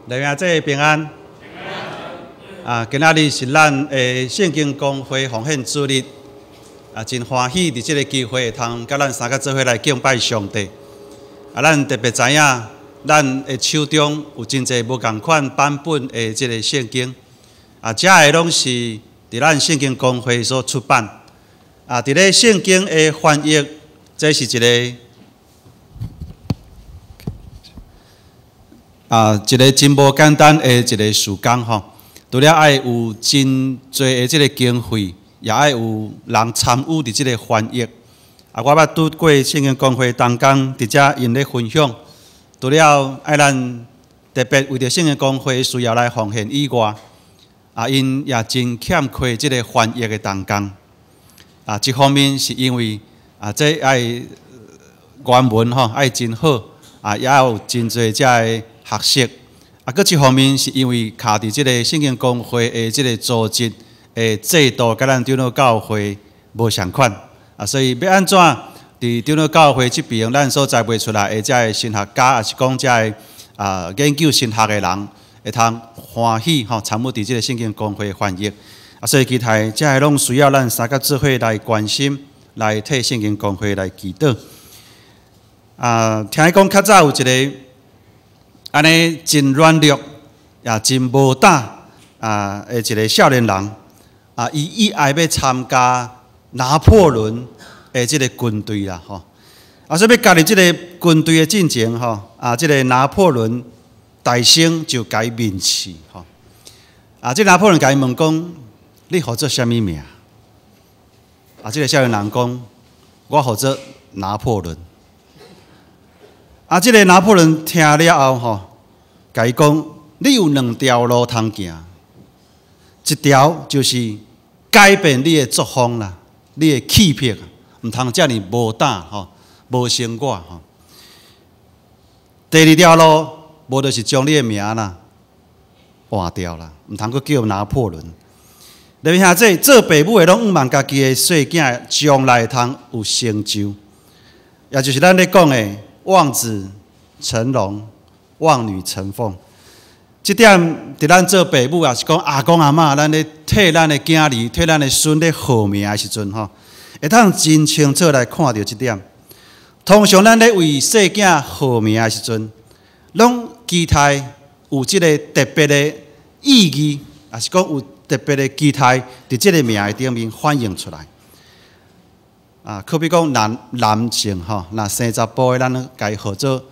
弟兄姊妹平安。啊，今仔日是咱的聖經公會奉獻主日，啊，真歡喜佇這个機會會通佮咱三个做伙來敬拜上帝。啊，咱特別知影，咱的手中有真濟無仝款版本的這个聖經，啊，這个攏是佇咱聖經公會所出版。啊，佇咧聖經的翻譯，這是一个啊，一个真無簡單的一个事工吼。除了愛有真濟的這个經費，也愛有人參與佇這个翻譯。啊，我捌拄過聖經公會同工佇遮𪜶咧分享，除了愛咱特別為著聖經公會需要來奉獻以外，啊，𪜶也真欠缺這个翻譯的同工。啊，一方面是因為啊，這愛原文吼愛真好，啊，也有真濟遮个學識。啊，閣一方面是因為卡佇這个聖經公會的這个組織的制度，佮咱長老教會無相款。啊，所以欲按怎佇長老教會這邊，咱所栽培出來的遮个神學家，抑是講遮个啊研究神學的人，會通歡喜吼參與佇這个聖經公會翻譯。啊，所以期待遮个攏需要咱三个做伙來關心，來替聖經公會來祈禱。啊，聽伊講較早有一个按呢真軟弱，也真無膽啊的一个少年人，啊，伊意愛欲參加拿破崙的這个軍隊啦，吼。啊，所以欲加入這个軍隊的進前，吼，啊，這个拿破崙大聖就共伊面試，吼。啊，這个拿破崙共伊問講：你號做啥物名？啊，這个少年人講：我號做拿破崙。啊，這个拿破崙聽了後，吼，共伊講：你有兩條路通行，一條就是改變你的作風啦，你的氣魄，毋通遮爾無膽吼，無成我吼。第二條路，無就是將你的名啦換掉啦，毋通閣叫拿破崙。弟兄姊妹，做爸母的攏向望家己的細囝將來會通有成就，也就是咱咧講的望子成龍、望女成鳳。這點佇咱做爸母，抑是講阿公阿嬤，咱咧替咱的囝兒、替咱的孫咧號名的時陣，吼，會當真清楚來看著這點。通常咱咧為細囝號名的時陣，攏期待有這个特別的意義，抑是講有特別的期待，佇這个名的頂面反映出來。啊，可比講男男性吼，若生查埔的，咱共伊號做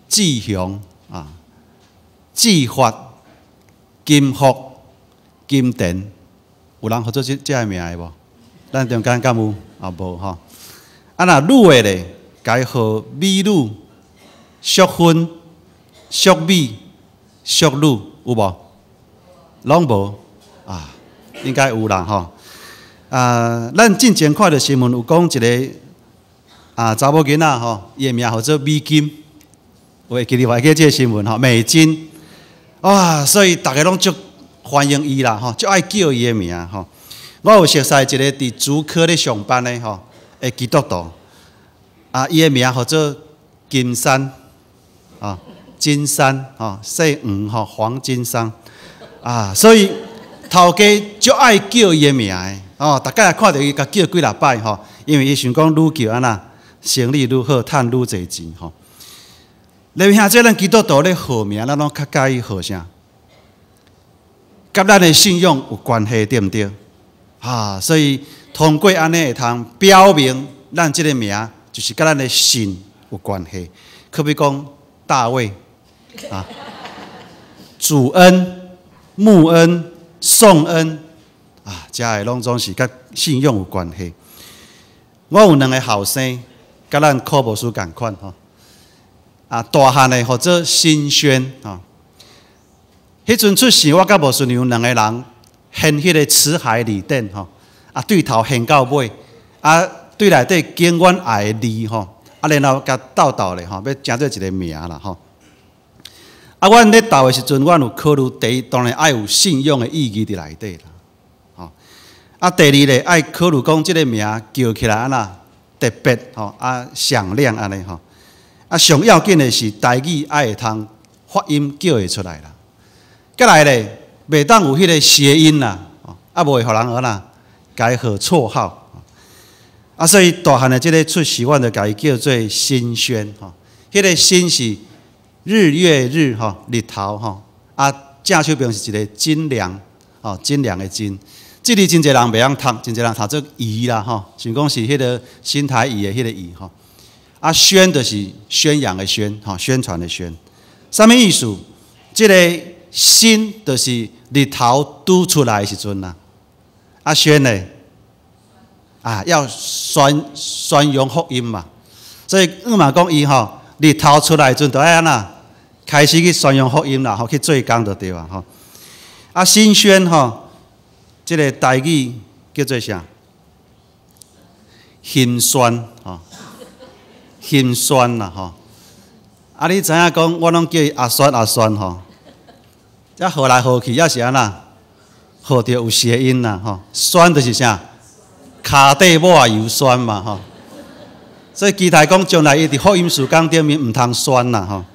志雄啊、志發、金福、金田，有人號做這這个名的無？咱中間敢有？啊，無吼。啊，若女的咧，共伊號美女、淑芬、淑美、淑女，有無？攏無啊，應該有啦吼。啊，咱進前看著新聞有講一个啊查某囡仔吼，伊的名號做美金，有會記得無？會記這个新聞吼，美金，哇，所以逐个攏足歡迎伊啦吼，足愛叫伊的名吼。我有熟似一个佇竹科咧上班的吼，的基督徒，啊，伊的名號做金山，啊，金山吼，姓黃吼，黃金山，啊，所以頭家足愛叫伊的名的。哦，逐擺看著伊，共叫幾若擺吼，因為伊想講愈叫按怎，生意愈好，趁愈濟錢吼。弟兄姊妹，咱基督徒咧號名，咱攏較佮意號啥？佮咱的信仰有關係，對毋對？啊，所以通過按呢會通表明咱這个名就是佮咱的信有關係。可比講大衛啊，主恩、穆恩、宋恩。啊，遮个攏總是佮信仰有關係。我有兩个後生，佮咱柯牧師仝款吼。啊，大漢的號做新軒吼。彼陣出世，我佮牧師娘兩个人掀彼个辭海禮典吼。啊，對頭掀到尾，啊，對內底揀阮愛的字吼。啊，然後共鬥鬥咧吼，欲成做一个名啦吼。啊，阮咧鬥的時陣，阮有考慮第一，當然愛有信仰的意義佇內底啦。啊，第二咧，愛考慮講這个名叫起來按怎特別吼，啊響亮按呢吼。啊，上要緊的是台語愛會通發音叫會出來啦。過來咧，袂當有彼个諧音啦，啊無會予人按怎，共伊號綽號。啊，所以大漢的這个出世，阮就共伊叫做新軒吼。彼个新是日月日吼，日頭吼。啊，正手邊是一個斤兩，吼，斤兩的斤。這字真濟人袂曉讀，真濟人讀做宜啦吼，想講是彼个新台語的彼个宜吼。啊，宣就是宣揚的宣，吼，宣傳的宣。啥物意思？這个新就是日頭拄出來的時陣啦。啊，宣呢？啊，要宣揚福音嘛。所以阮嘛講伊吼，日頭出來的時陣，就愛按怎開始去宣揚福音啦，吼，去做工就對啊，吼。啊，新宣吼，這个台語叫做啥？心酸吼，心酸啦吼。啊，你知影講，我攏叫伊阿酸阿酸吼，這號來號去也是按怎？號著有諧音啦吼。酸就是啥？跤底抹油酸嘛吼。所以期待講將來伊佇福音事工頂面毋通酸啦吼。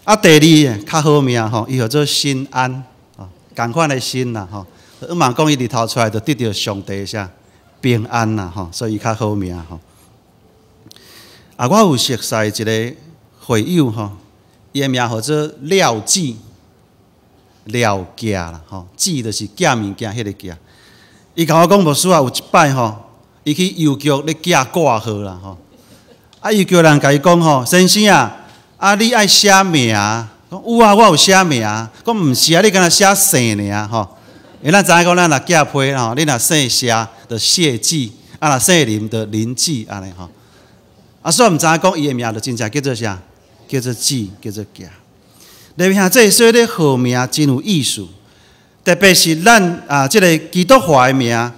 啊，第二較好命吼，伊號做心安，吼，仝款的心啦吼。阮嘛講伊日頭出來就得著上帝啥平安啦吼，所以伊較好命吼。啊，我有熟似一个會友吼，伊的名號做廖志，廖寄啦吼，志就是寄物件彼个寄。伊共我講牧師啊，有一擺吼，伊去郵局咧寄掛號啦吼。啊，郵局人共伊講吼，先生啊，啊你愛寫名？講有啊，我有寫名。講毋是啊，你敢若寫姓爾吼。因為咱知影講，咱若寄批吼，你若姓謝就謝志，啊若姓林就林志按呢吼。啊，所以毋知影講伊的名就真正叫做啥？叫做志，叫做寄。禮兄弟，所以咧號名真有意思，特別是咱啊，這个基督化的名，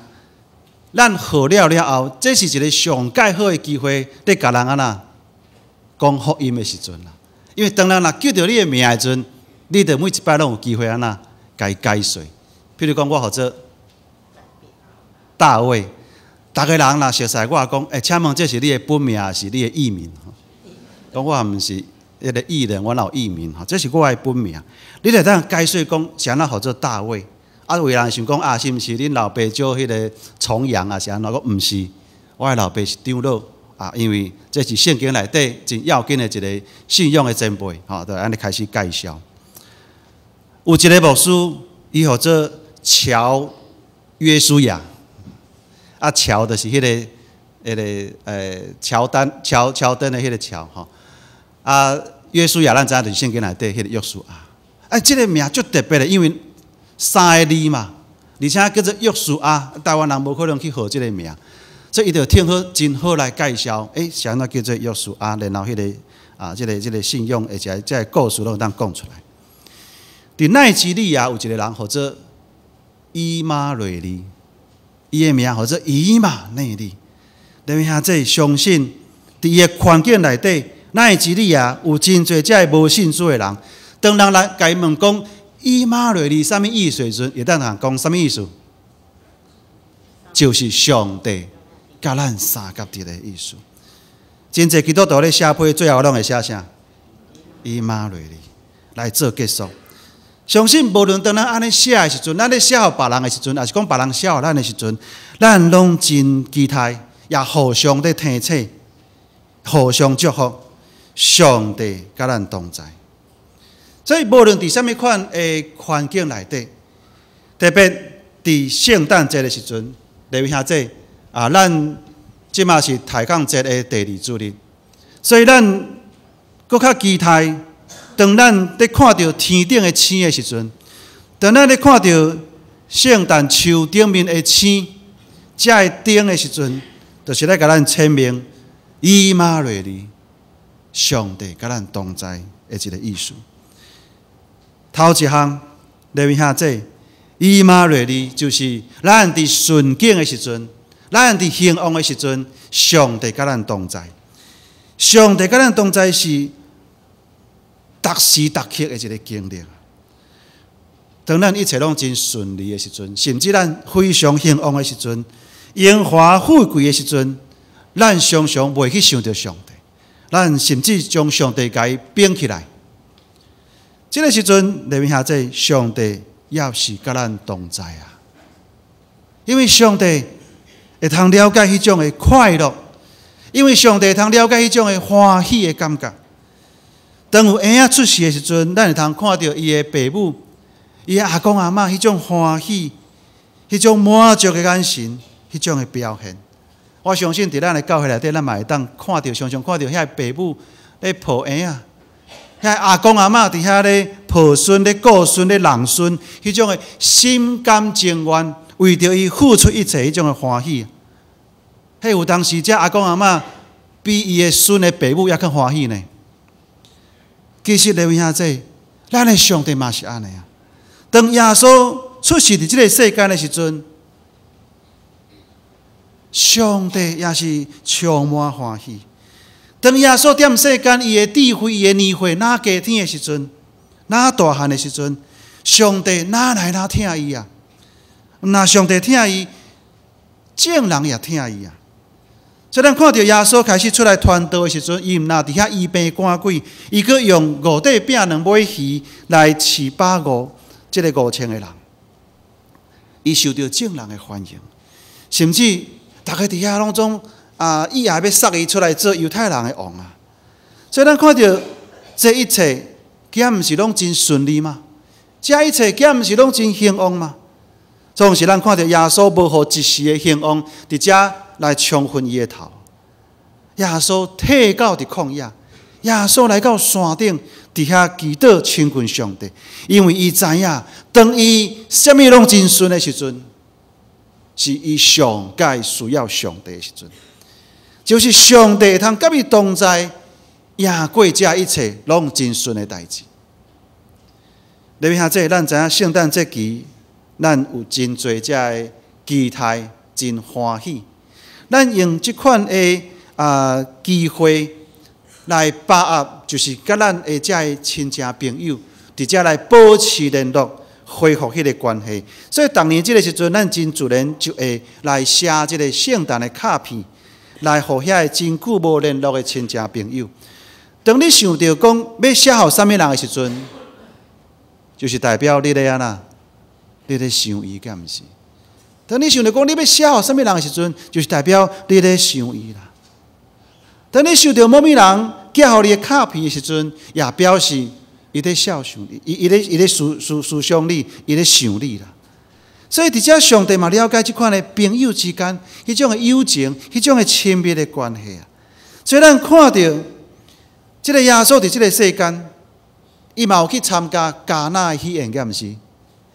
咱號了了後，這是一个上蓋好的機會，咧共人按怎講福音的時陣啦。因為當人若叫著你的名的時陣，你就每一擺攏有機會按怎共伊解說。譬如講，我號做大衛，逐个人若熟似我講，欸，請問這是你的本名抑是你的藝名？講我毋是彼个藝人，我哪有藝名？吼，這是我的本名。你會當解說講，是按怎號做大衛？啊，有人想講啊，是毋是恁老爸做彼个重陽啊？是按怎？講毋是，我的老爸是長老啊，因為這是聖經內底真要緊的一个信仰的前輩，吼，就按呢開始介紹。有一个牧師，伊號做喬約書亞，啊，喬就是彼个喬丹喬喬丹的彼个喬吼，啊，約書亞咱知影就是聖經內底彼個約書亞，哎，這个名足特別的，因為三个字嘛，而且叫做約書亞，台灣人無可能去號這个名，所以伊就聽好真好來介紹，欸，是按怎叫做約書亞，然後彼个啊，這个信仰，而且這个故事攏會當講出來。佇奈及利亞有一个人號做以馬內利，伊的名號做以馬內利。禮兄弟相信，佇伊的環境內底，奈及利亞有真濟這个無信主的人。當人來共伊問講以馬內利啥物意思時陣，會當通講啥物意思？就是上帝佮咱相佮佇的意思。真濟基督徒咧寫批，最後攏會寫啥？以馬內利來做結束。相信無論當咱按呢寫的時陣，咱咧寫予別人的時陣，抑是講別人寫予咱的時陣，咱攏真期待，也互相咧提醒，互相祝福，上帝佮咱同在。所以無論佇啥物款的環境內底，特別佇聖誕節的時陣，禮兄弟啊，咱這馬是抬槓節的第二主日，所以咱閣較期待，當咱咧看著天頂的星的時陣，當咱咧看著聖誕樹頂面的星，這个燈的時陣，就是咧共咱證明以馬內利，上帝佮咱同在的一个意思。頭一項，禮兄弟，以馬內利就是咱佇順境的時陣，咱佇興旺的時陣，上帝佮咱同在。上帝佮咱同在是逐時逐刻的一个經歷。當咱一切攏真順利的時陣，甚至咱非常興旺的時陣，榮華富貴的時陣，咱常常袂去想著上帝，咱甚至將上帝共伊摒起來。這个時陣，列位兄弟，上帝猶是佮咱同在啊！因為上帝會通了解彼種的快樂，因為上帝會通了解彼種的歡喜的感覺。當有嬰仔出世的時陣，咱會通看著伊的爸母、伊的阿公阿嬤彼種歡喜、彼種滿足的眼神、彼種的表現。我相信佇咱的教會內底，咱嘛會當看著，常常看著遐爸母咧抱嬰仔，遐阿公阿嬤佇遐咧抱孫、咧顧孫、咧弄孫，彼種的心甘情願為著伊付出一切，彼種的歡喜。彼有當時，這阿公阿嬤比伊的孫的爸母猶較歡喜呢。其實，列位兄弟，咱的上帝嘛是按呢啊。當耶穌出世佇這个世間的時陣，上帝也是充滿歡喜。當耶穌踮世間，伊的智慧、伊的年歲若加添的時陣，若大漢的時陣，上帝哪來哪疼伊啊？毋但上帝疼伊，眾人也疼伊啊。所以咱看著耶穌開始出來傳道的時陣，伊毋但佇遐醫病趕鬼，伊閣用五塊餅兩尾魚來飼飽這个5000個人，伊受著眾人的歡迎，甚至逐家佇遐攏總啊，意欲欲殺伊出來做猶太人的王啊。所以咱看著這一切，敢毋是攏真順利嗎？這一切敢毋是攏真興旺嗎？總是咱看著耶穌無予一時的興旺，佇遮來沖昏伊的頭。耶穌退到佇曠野，耶穌來到山頂，佇遐祈禱親近上帝，因為伊知影，當伊啥物攏真順的時陣，是伊上蓋需要上帝的時陣，就是上帝會通佮伊同在，贏過這一切攏真順的代誌。列位兄弟，咱知影聖誕節期，咱有真濟遮的期待，真歡喜。咱用這款的機會來把握，就是佮咱的遮的親戚朋友，佇遮來保持聯絡，恢復彼个關係。所以，逐年這个時陣，咱真自然就會來寫這个聖誕的卡片，來予遐个真久無聯絡的親戚朋友。當你想著講欲寫予啥物人的時陣，就是代表你咧按怎？你咧想伊，敢毋是？當你想著講你欲寫予啥物人的時陣，就是代表你咧想伊啦。當你收著某物人寄予你的卡片的時陣，也表示伊咧肖想你，伊咧思想你，伊咧想你啦。所以，佇遮上帝嘛了解這款的朋友之間彼種的友情、彼種的親密的關係啊。所以，咱看著這个耶穌佇這个世間，伊嘛有去參加迦拿的喜宴，敢毋是？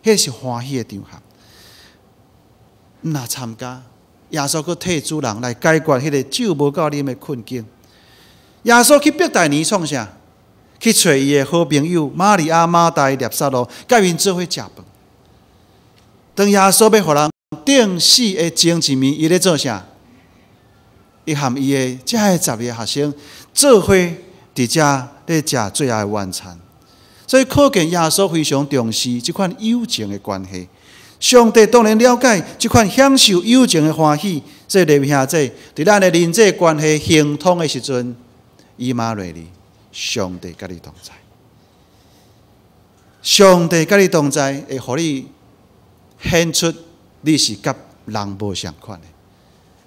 彼是歡喜的場合。毋若參加，耶穌閣替主人來解決彼个酒無夠啉的困境。耶穌去伯大尼創啥？去揣伊的好朋友瑪利亞、馬大、拉撒路，佮𪜶做伙食飯。當耶穌欲予人釘死的前一暝，伊咧做啥？伊和伊的遮个12个學生做伙佇遮咧食最後的晚餐。所以可見耶穌非常重視這款友情的關係。上帝當然了解這款享受友情的歡喜，所以列位兄弟，佇咱的人際關係亨通的時陣，以馬內利，上帝佮你同在。上帝佮你同在，會予你顯出你是佮人無仝款的，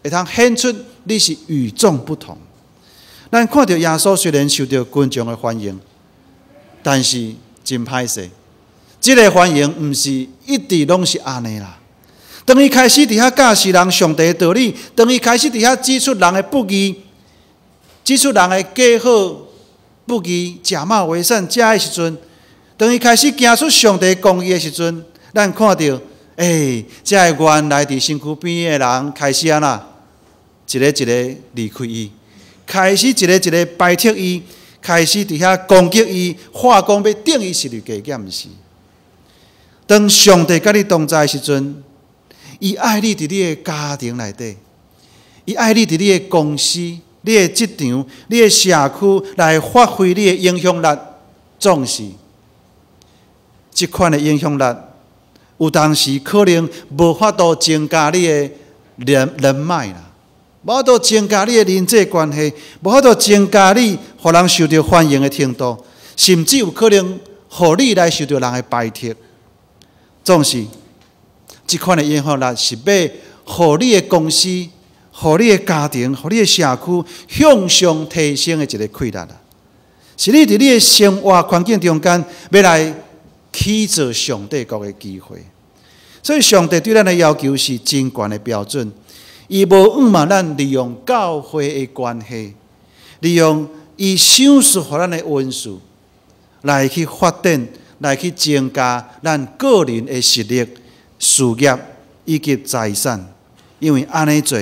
會通顯出你是與眾不同。咱看著耶穌雖然受著群眾的歡迎，但是真歹勢。這个歡迎毋是一直攏是按呢啦。當伊開始佇遐教示人上帝的道理，當伊開始佇遐指出人的不義，指出人的假好不義、假冒為善遮的時陣，當伊開始行出上帝公義的時陣，咱看著，欸，遮个原來佇身軀邊的人開始按怎，一个一个離開伊，開始一個一個排斥伊，開始佇遐攻擊伊，話講欲釘伊十字架，敢毋是？當上帝佮你同在的時陣，伊愛你佇你的家庭內底，伊愛你佇你的公司、你的職場、你的社區來發揮你的影響力，總是這款的影響力，有當時可能無法度增加你的人脈啦，無法度增加你的人際關係，無法度增加你予人受著歡迎的程度，甚至有可能予你來受著人的排斥。總是，這款的影響力是欲予你的公司、予你的家庭、予你的社區向上提升的一个氣力啊！是你佇你的生活環境中間，欲來起造上帝國的機會。所以，上帝對咱的要求是真懸的標準。伊無向望咱利用教會的關係，利用伊賞賜予咱的恩賜，來去發展，來去增加咱個人的實力、事業以及財產。因為按呢做，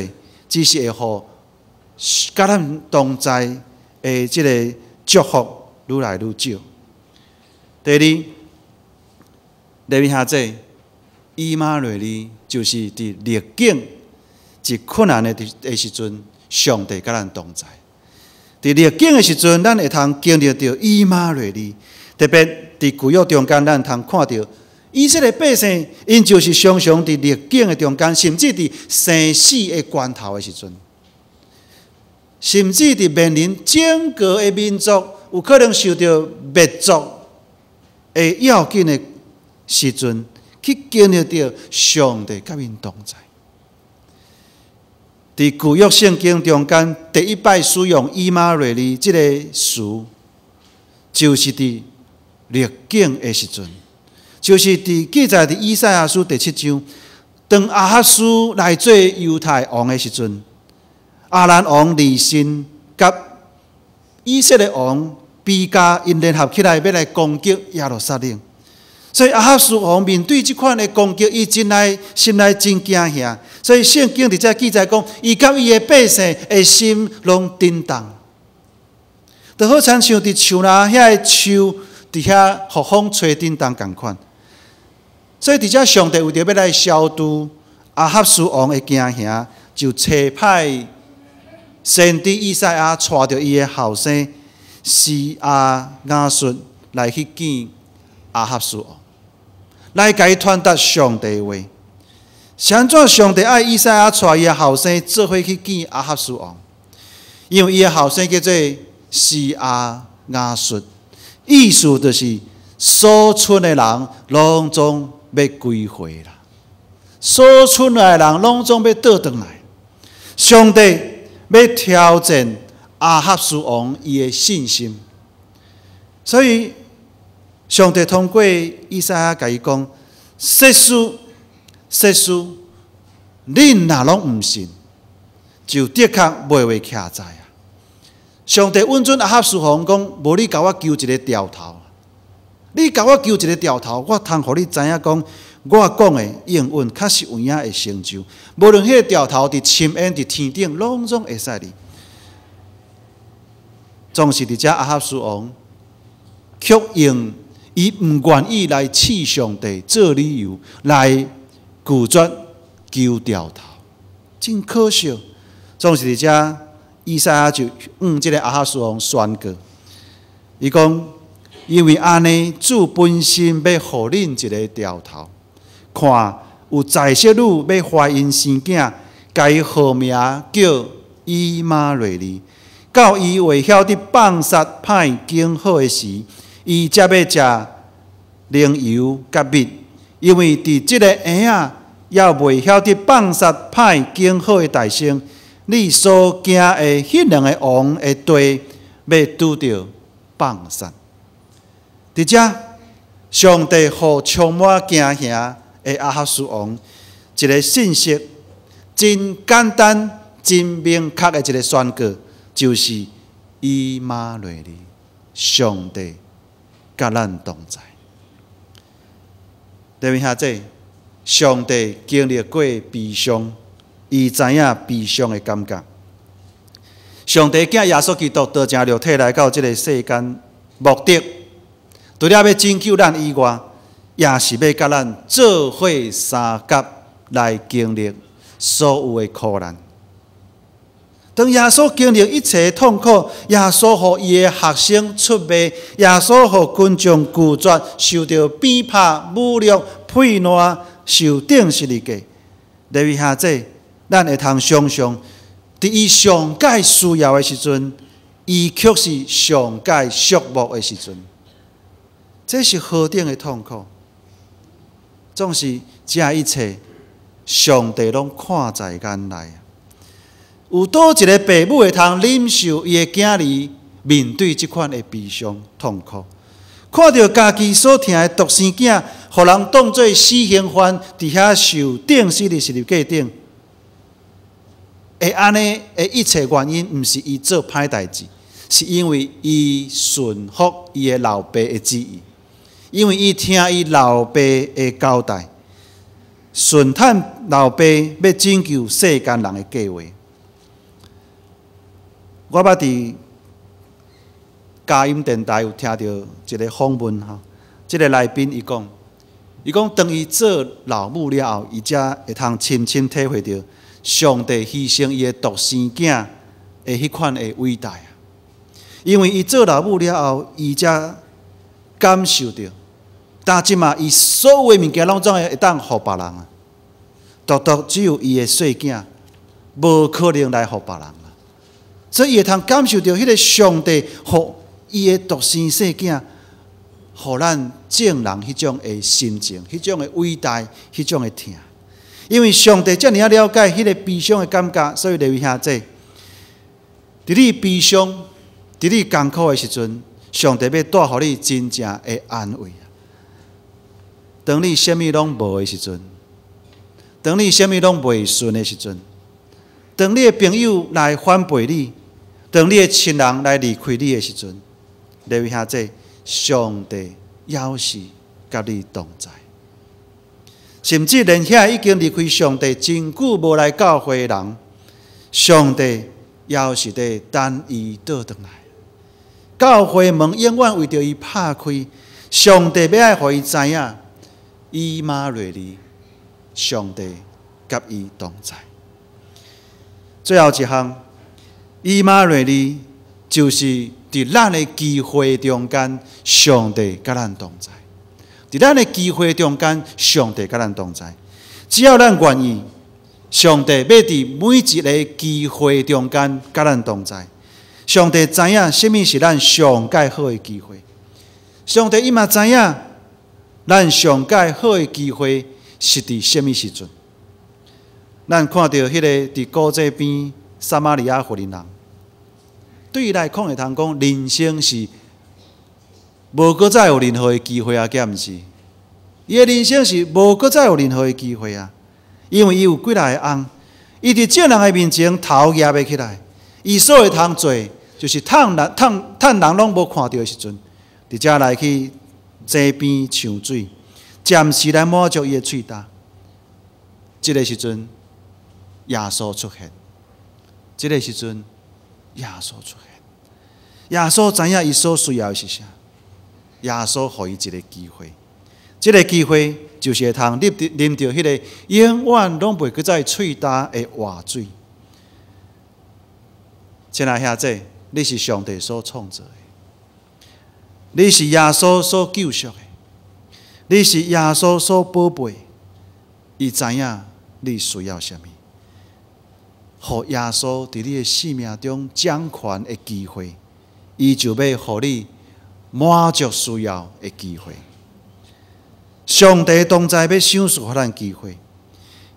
只是會予佮咱同在的這个祝福愈來愈少。第二，利未兄弟，以馬內利就是佇逆境、一困難的時陣，上帝佮咱同在。佇逆境的時陣，咱會通經歷著以馬內利。特別佇舊約中間，咱通看著以色列百姓，𪜶就是常常佇逆境的中間，甚至佇生死的關頭的時陣，甚至佇面臨整個的民族有可能受著滅族的要緊的時陣，去經歷著上帝佮𪜶同在。佇舊約聖經中間，第一擺使用以馬內利這个詞，就是佇逆境的時陣，就是佇記載佇以賽亞書第七章，當亞哈斯來做猶太王的時陣，亞蘭王利汛佮以色列王比加𪜶聯合起來，欲來攻擊耶路撒冷。所以亞哈斯王面對這款的攻擊，伊真來心內真驚嚇。所以聖經佇遮記載講，伊佮伊的百姓的心攏震動，就好親像佇樹林遐个樹佇遐予風吹震動仝款。所以佇遮上帝為著欲來消除亞哈斯王的驚嚇，就差派先知以賽亞帶著伊的後生施亞雅述來去見亞哈斯王，來共伊傳達上帝話。是按怎上帝愛以賽亞帶伊的後生做伙去見亞哈斯王？因為伊的後生叫做施亞雅述，意思就是所賰的人攏總欲歸回啦，所賰來的人攏總欲倒轉來。上帝欲挑戰亞哈斯王伊的信心，所以上帝通過以賽亞共伊講：設使設使，恁若攏毋信，就的確袂會徛在啊！上帝允准亞哈斯王講：無你共我求一个兆頭，你共我求一个兆頭，我通予你知影講，我講的應允確實有影會成就。無論彼个兆頭佇深淵、佇天頂，攏總會使哩。總是佇遮亞哈斯王，卻用伊毋願意來試上帝做理由來拒絕求兆頭，真可惜。總是佇遮，以賽亞就向這个亞哈斯王宣告，伊講：因為按呢，主本身欲予恁一个兆頭，看有在室女欲懷孕生囝，共伊號名叫以馬內利。到伊會曉得放殺歹經好的時，伊才欲食奶油佮蜜，因為佇這个嬰仔猶未曉得放殺歹經好的大先，你所驚的彼兩个王的地，欲拄著放殺。佇遮，上帝予充滿驚嚇的亞哈斯王一个信息，真簡單、真明確的一个宣告，就是以馬內利，上帝佮咱同在。弟兄姊，上帝經歷過悲傷，伊知影悲傷的感覺。上帝囝耶穌基督道成肉體來到這个世間，目的除了欲拯救咱以外，也是欲佮咱做伙相佮來經歷所有的苦難。當耶穌經歷一切痛苦，耶穌予伊的學生出賣，耶穌予群眾拒絕，受著鞭拍、侮辱、屁爛，受釘十字架。利未兄弟，咱會通想像，佇伊上蓋需要的時陣，伊卻是上蓋寂寞的時陣。這是何等的痛苦！總是這一切，上帝攏看在眼內。有佗一个爸母會通忍受伊的囝兒面對這款的悲傷痛苦，看著家己所疼的獨生囝，予人當做死刑犯，佇遐受釘死佇十字架頂，會按呢的一切原因，毋是伊做歹代誌，是因為伊順服伊的老爸的旨意，因為伊聽伊老爸的交代，順趁老爸欲拯救世間人的計劃。我捌佇佳音電台有聽著一个訪問吼，這个來賓伊講，伊講當伊做老母了後，伊才會通深深體會著上帝犧牲伊的獨生囝的彼款的偉大啊！因為伊做老母了後，伊才感受著，但這馬伊所有的物件攏總會當予別人啊，獨獨只有伊的細囝無可能來予別人。所以伊會通感受著彼个上帝予伊的獨生細囝，予咱眾人彼種的心情、彼種的偉大、彼種的疼。因為上帝遮爾仔了解彼个悲傷的感覺，所以利未兄弟，佇你悲傷、佇你艱苦的時陣，上帝欲帶予你真正的安慰。當你啥物攏無的時陣，當你啥物攏袂順的時陣，當你的朋友來反背你，當你的親人來離開你的時陣，利未兄弟，上帝猶是佮你同在。甚至連遐已經離開上帝真久無來教會的人，上帝猶是佇等伊倒轉來。教會門永遠為著伊拍開，上帝欲愛予伊知影，以馬內利，上帝佮伊同在。最後一項，以馬內利就是佇咱的機會中間，上帝佮咱同在。佇咱的機會中間，上帝佮咱同在。只要咱願意，上帝欲佇每一个機會中間佮咱同在。上帝知影啥物是咱上蓋好的機會。上帝伊嘛知影咱上蓋好的機會是佇啥物時陣。咱看著彼个佇古井邊撒瑪利亞婦人，對伊來講會通講，人生是無閣再有任何的機會啊，敢毋是？伊的人生是無閣再有任何的機會啊，因為伊有幾若个翁，伊佇眾人的面前頭攑袂起來，伊所會通做，就是趁人趁趁人攏無看著的時陣，佇遮來去井邊搶水，暫時來滿足伊的喙焦。這个時陣，耶穌出現。這个時陣，耶穌出現。耶穌知影伊所需要的是啥，耶穌予伊一个機會。這个機會就是會通啉啉著彼个永遠攏袂閣再喙焦的活水。親愛兄弟，你是上帝所創造的，你是耶穌所救贖的，你是耶穌所寶貝。伊知影你需要啥物，予耶穌佇你的生命中掌權的機會，伊就欲予你滿足需要的機會。上帝同在欲賞賜予咱機會，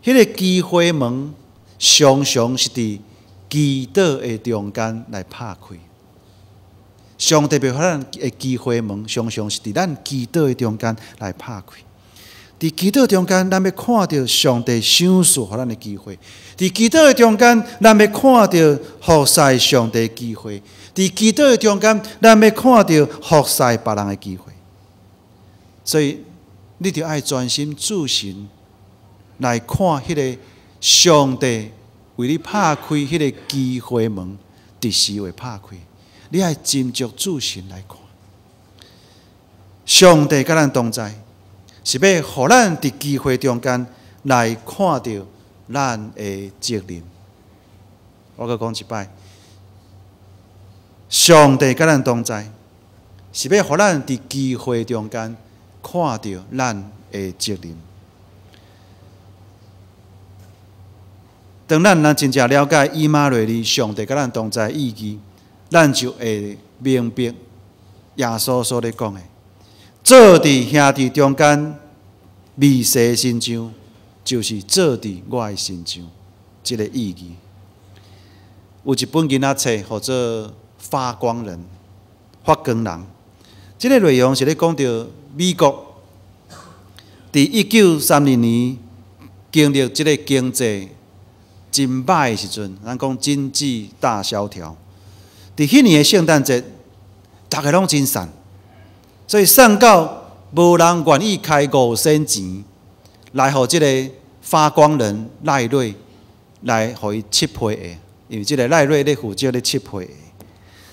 彼个機會門常常是佇祈禱的中間來拍開。上帝欲予咱的機會門，常常是佇咱祈禱的中間來拍開。佇祈禱中間，咱欲看著上帝賞賜予咱的機會；佇祈禱的中間，咱欲看著服侍上帝的機會；佇祈禱的中間，咱欲看著服侍別人的機會。所以，你著愛專心注神來看彼个上帝為你拍開彼个機會門，佇時會拍開。你愛斟酌注神來看，上帝佮咱同在，是欲予咱佇機會中間來看著咱的責任。我閣講一擺，上帝佮咱同在，是欲予咱佇機會中間看著咱的責任。當咱若真正了解以馬內利上帝佮咱同在意義，咱就會明白耶穌所咧講的，做佇兄弟中間微細身上，就是做佇我的身上，這个意義。有一本囡仔冊，號做《發光人》，發光人。這个內容是咧講著美國佇1932年經歷這个經濟真歹的時陣，咱講經濟大蕭條。佇彼年的聖誕節，逐个攏真散，所以散到無人願意開5仙錢來予這个發光人賴瑞來予伊拭皮鞋，因為這个賴瑞咧負責咧拭皮鞋，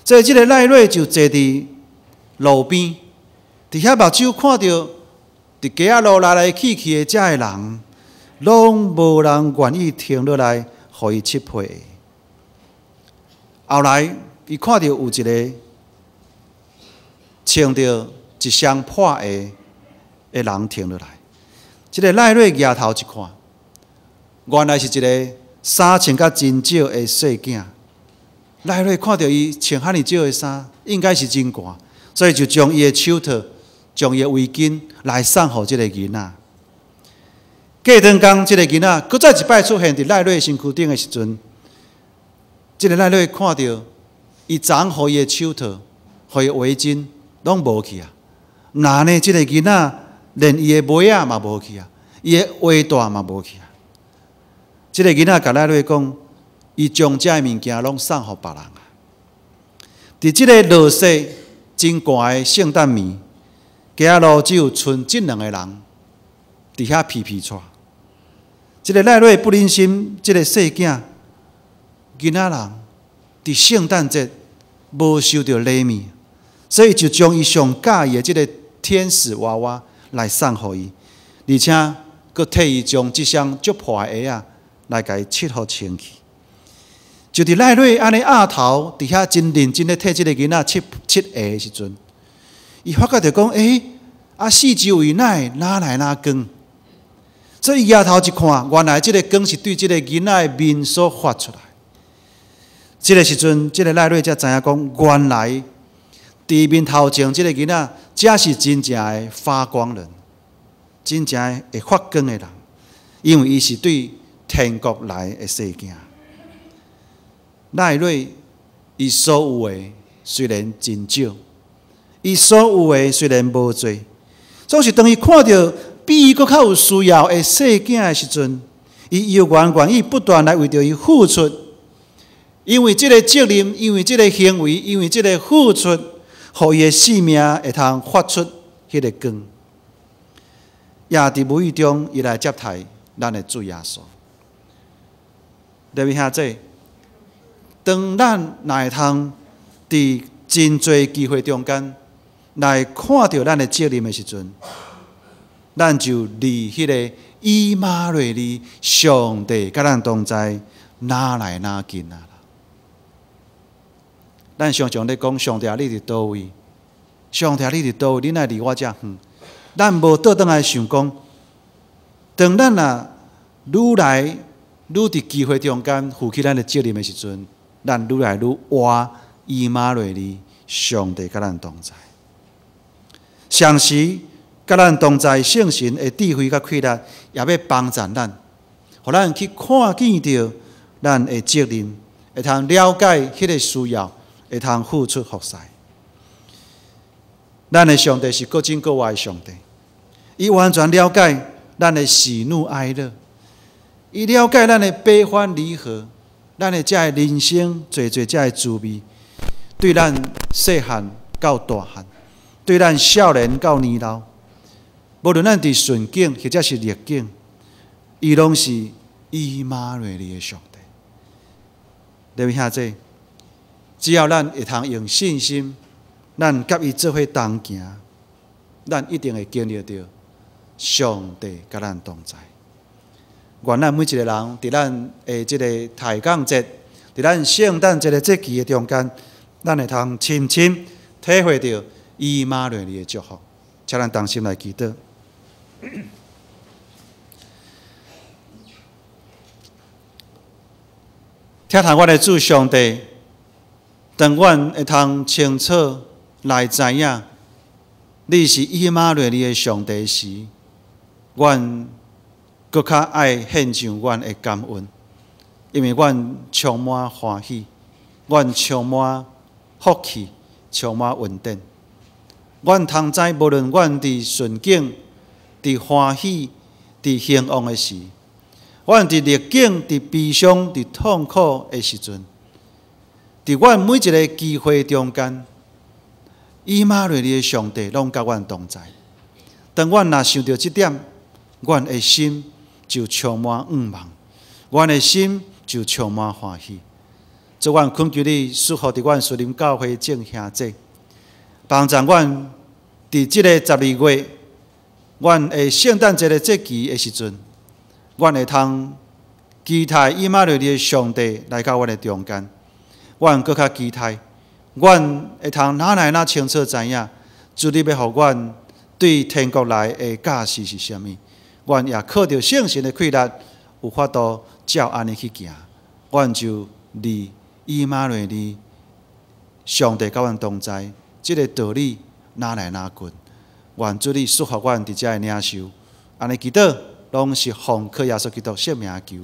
所以這个賴瑞就坐佇路邊，佇遐目睭看著佇街仔路來來去去的遮的人，攏無人願意停落來予伊拭皮鞋。後來，伊看著有一个穿著一雙破鞋的人停落來，這个賴瑞舉頭一看，原來是一个衫穿甲真少的細囝。賴瑞看著伊穿遐爾少的衫，應該是真寒，所以就將伊的手套、將伊的圍巾來送予這个囡仔。過轉工，這个囡仔閣再一擺出現佇賴瑞身軀頂的時陣，這个賴瑞看著伊昨昏予伊的手套、予伊的圍巾攏無去啊！那呢，這个囡仔連伊的襪仔嘛無去啊，伊的鞋帶嘛無去啊。這个囡仔共賴瑞講，伊將這个物件攏送予別人啊。佇這个落雪真寒的聖誕暝，街仔路只有賰這兩个人佇遐皮皮掣。這个賴瑞不忍心，這个細囝囡仔人佇聖誕節無收著禮物，所以就將伊上佮意的這个天使娃娃來送予伊，而且閣替伊將這雙足破的鞋仔來共伊拭予清氣。就佇賴瑞按呢額頭佇遐真認真咧替這个囡仔拭拭鞋的時陣，伊發覺著講：欸，啊四周圍哪會哪來哪光？所以伊舉頭一看，原來這个光是對這个囡仔的面所發出來。這个時陣，這个賴瑞才知影講，原來佇面頭前這个囡仔，才是真正的發光人，真正的會發光的人，因為伊是對天國來的細囝。賴瑞伊所有的雖然真少，伊所有的雖然無濟，總是當伊看著比伊閣較有需要的細囝的時陣，伊猶原願意不斷來為著伊付出，因為這个責任，因為這个行為，因為這个付出，予伊的生命會通發出彼个光。也佇無意中，伊來接待咱的主耶穌。各位兄弟，當咱若會通佇真濟機會中間來看著咱的責任的時陣，咱就離彼个以馬內利上帝佮咱同在，愈來愈近啊！咱常常咧講，上帝啊，你佇佗位？上帝啊，你佇佗位？你哪會離我遮遠？咱無倒轉來想講，當咱若愈來愈佇機會中間負起咱的責任的時陣，咱愈來愈活以馬內利，上帝佮咱同在。同時，佮咱同在聖神的智慧佮氣力，也欲幫助咱，予咱去看見著咱的責任，會通了解彼个需要，會通付出服侍。咱的上帝是閣真閣活的上帝，伊完全了解咱的喜怒哀樂，伊了解咱的悲歡離合，咱的這个人生濟濟這个滋味，對咱細漢到大漢，對咱少年到年老，無論咱佇順境或者是逆境，伊攏是以馬內利的上帝。各位兄弟，只要咱會通用信心，咱佮伊做伙同行，咱一定會經歷著上帝佮咱同在。願咱每一個人佇咱的這个抬槓節，佇咱聖誕節的節期的中間，咱會通深深體會著以馬內利的祝福。請咱同心來祈禱。疼痛阮的主上帝，當阮會通清楚來知影，你是以馬內利的上帝時，阮閣較愛獻上阮的感恩，因為阮充滿歡喜，阮充滿福氣，充滿恩典。阮通知，無論阮佇順境、佇歡喜、佇興旺的時，阮佇逆境、佇悲傷、佇痛苦的時陣，佇阮每一个機會中間，以馬內利的上帝攏佮阮同在。當阮若想著這點，阮的心就充滿向望，阮的心就充滿歡喜。主，阮懇求你賜福佇阮樹林教會眾兄弟，幫助阮佇這个12月，阮的聖誕節的節期的時陣，阮會通期待以馬內利的上帝來到阮的中間。阮閣較期待，阮會通愈來愈清楚知影，主你欲予阮對天國來的教示是啥物。阮也靠著聖神的氣力，有法度照按呢去行。阮就離以馬內利上帝佮阮同在，這个道理愈來愈近。願主你賜福阮佇遮的領受，按呢祈禱，攏是奉靠耶穌基督聖名求。